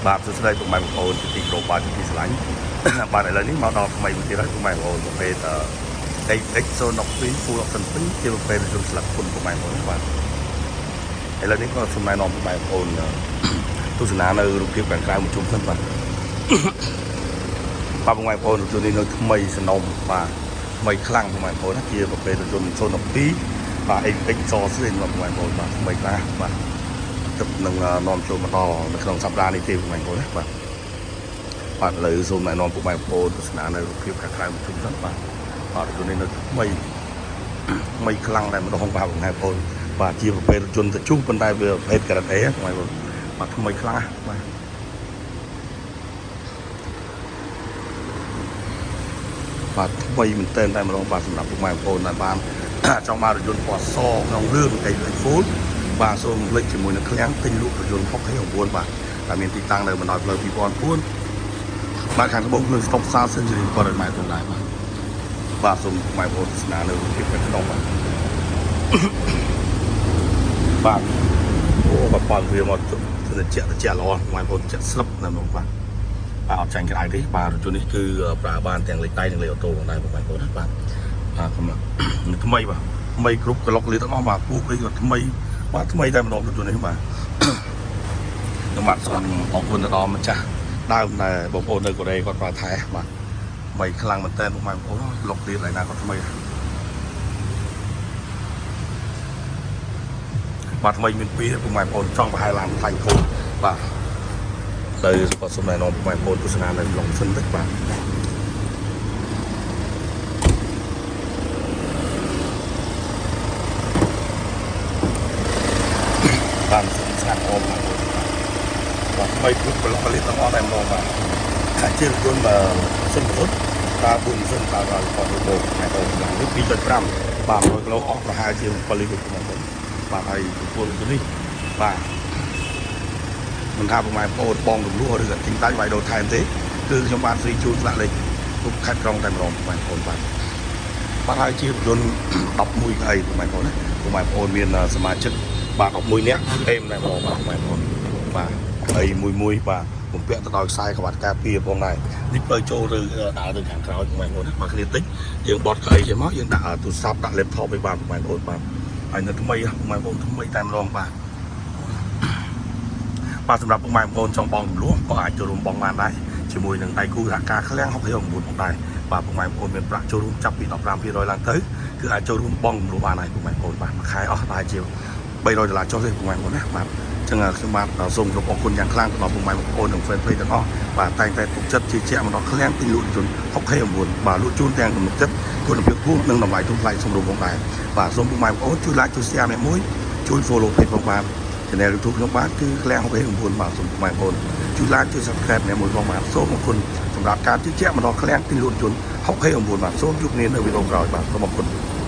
បាទសួស្តីពុកម៉ែបងប្អូនជាទីគោរពបាទជាទីស្រឡាញ់ បាទឥឡូវនេះមកដល់ថ្មីមួយទៀតហើយពុកម៉ែបងប្អូនប្រភេទ AX012 Full Option 2ជាប្រភេទរថយន្តស្លឹកគុណពុកម៉ែបងប្អូនបាទឥឡូវនេះក៏សូមណែនាំពុកម៉ែបងប្អូនទស្សនានៅរូបភាពខាងក្រៅមួយជុំសិនបាទ បាទពុកម៉ែបងប្អូនរថយន្តនេះនៅថ្មីសនំបាទថ្មីខ្លាំងពុកម៉ែបងប្អូនណាជាប្រភេទរថយន្ត012បាទ AX សស្លេងបាទពុកម៉ែបងប្អូនបាទថ្មីខ្លាំងបាទទឹកនឹងនាំចូលមកដល់នៅក្នុងសប្តាហ៍នេះទេពុកម៉ែបងប្អូនណាបាទបាទឥឡូវសូមណែនាំពុកម៉ែបងប្អូនទស្សនានៅរូបភាពខាងក្រៅមួយជុំសិនបាទបាទរថយន្តនេះនៅថ្មីថ្មីខ្លាំងតែម្ដងបាទពុកម៉ែបងប្អូនបាទជាប្រភេទរថយន្តតជុះប៉ុន្តែវាប្រភេទ Grade A ពុកម៉ែបងប្អូនបាទថ្មីខ្លាំងណាស់បាទ បាទថ្មីមែនទែនតែម្ដងបាទសម្រាប់ពុកម៉ែបងប្អូនដែលបាន ចង់បានរថយន្តពណ៌សក្នុងលឿង AX Full បាទសូមកុំភ្លេចជាមួយនឹងឃ្លាំងទិញលក់រថយន្ត69បាទដែលមានទីតាំងនៅបណ្ដោយផ្លូវ2004បាទខាងត្បូងភ្លើងស្តុបសាសិនជរី700ម៉ែត្រផងដែរបាទបាទសូមពុកម៉ែបងប្អូនទស្សនានៅរូបភាពខាងក្នុងបាទបាទអូបាទប៉ាន់វាមកទៅត្រជាក់ត្រជាក់ល្អពុកម៉ែបងប្អូនត្រជាក់ស្លឹបណាស់បាទបាទអត់ចាញ់ក្តៅទេបាទរថយន្តនេះគឺប្រើបានទាំងលេខដៃនិងលេខអូតូផងដែរពុកម៉ែបងប្អូនណាបាទបាទកំថ្មីបាទថ្មីគ្រប់ក្លុកលីទាំងអស់បាទពូកអីក៏ថ្មីបាទថ្មីតែម្ដងរថយន្តនេះបាទខ្ញុំបាទសូមអរគុណទៅដល់ម្ចាស់ដើមដែលបងប្អូននៅកូរ៉េគាត់ប្រើថែបាទថ្មីខ្លាំងមែនតើពុកម៉ែបងប្អូនក្លុកលីឡើយណាគាត់ថ្មីបាទថ្មីមានពីរពុកម៉ែបងប្អូនចង់ប្រហែលឡានថ្លៃគោបាទទៅគាត់សូមណែនាំពុកម៉ែបងប្អូនទស្សនានៅឡុងសិនតិចបាទ បានសូមស្ងាត់អមបាទបាទថ្មីគ្រប់ប្លុកលីទាំងអស់តែម្ដងបាទខាជារថយន្តបើសិនពុទ្ធតើ4សិនតើដល់គាត់ទៅខែទៅឡើងនេះ2.5បាទ100គីឡូអស់ប្រហែលជា7លីត្របងប្អូនបាទហើយចំពោះរថយន្តនេះបាទមិនថាពុកម៉ែបងប្អូនបងរំលោះឬក៏ទិញដាច់វាយដូរថែមទេគឺខ្ញុំបាន free ជូនស្លាកលេខគ្រប់ខេត្តក្រុងតែម្ដងពុកម៉ែបងប្អូនបាទបាទហើយជារថយន្ត11កៅអីពុកម៉ែបងប្អូនណាពុកម៉ែបងប្អូនមានសមាជិកបាទ11នាក់អេមតែម្ដងបាទពុកម៉ែបងប្អូនបាទកៅអីមួយមួយបាទបំពាក់ទៅដោយខ្សែក្បាត់ការពារផងដែរនេះផ្លូវចូលឬដើរទៅខាងក្រោយពុកម៉ែបងប្អូនណាបើគ្នាតិចយើងបត់កៅអីចេះមកយើងដាក់ទូរស័ព្ទដាក់ laptop ឲ្យបានពុកម៉ែបងប្អូនបាទហើយនៅថ្មីពុកម៉ែបងប្អូនថ្មីតែម្ដងបាទបាទសម្រាប់ពុកម៉ែបងប្អូនចង់បងរំលោះក៏អាចចូលរួមបងបានដែរជាមួយនឹងដៃគូសហការឃ្លាំង69ផងដែរបាទពុកម៉ែបងប្អូនមានប្រាក់ចូលរួមចាប់ពី15%ឡើងទៅគឺអាចចូលរួមបងរំលោះបានហើយពុកម៉ែបងប្អូនបាទមួយខែអស់ដែរជា300ដុល្លារចុះទេពុកម៉ែបងប្អូនណាបាទអញ្ចឹងខ្ញុំបាទសូមគោរពអរគុណយ៉ាងខ្លាំងដល់ពុកម៉ែបងប្អូននិង fan page ទាំងអស់បាទតែងតែទុកចិត្តជឿជាក់មកដល់ឃ្លាំងទិញលក់ជន69បាទលក់ជូនទាំងទំនុកចិត្តគុណភាពខ្ពស់និងតម្លៃធូរថ្លៃសមរម្យផងដែរបាទសូមពុកម៉ែបងប្អូនជួយ like ជួយ share អ្នកមួយជួយ follow page ផងបាទ channel YouTube ខ្ញុំបាទគឺឃ្លាំង69បាទសូមពុកម៉ែបងប្អូនជួយ like ជួយ subscribe អ្នកមួយផងបាទសូមអរគុណសម្រាប់ការជឿជាក់មកដល់ឃ្លាំងទិញលក់ជន69បាទសូមជួបគ្នានៅវីដេអូក្រោយបាទសូមអរគុណ។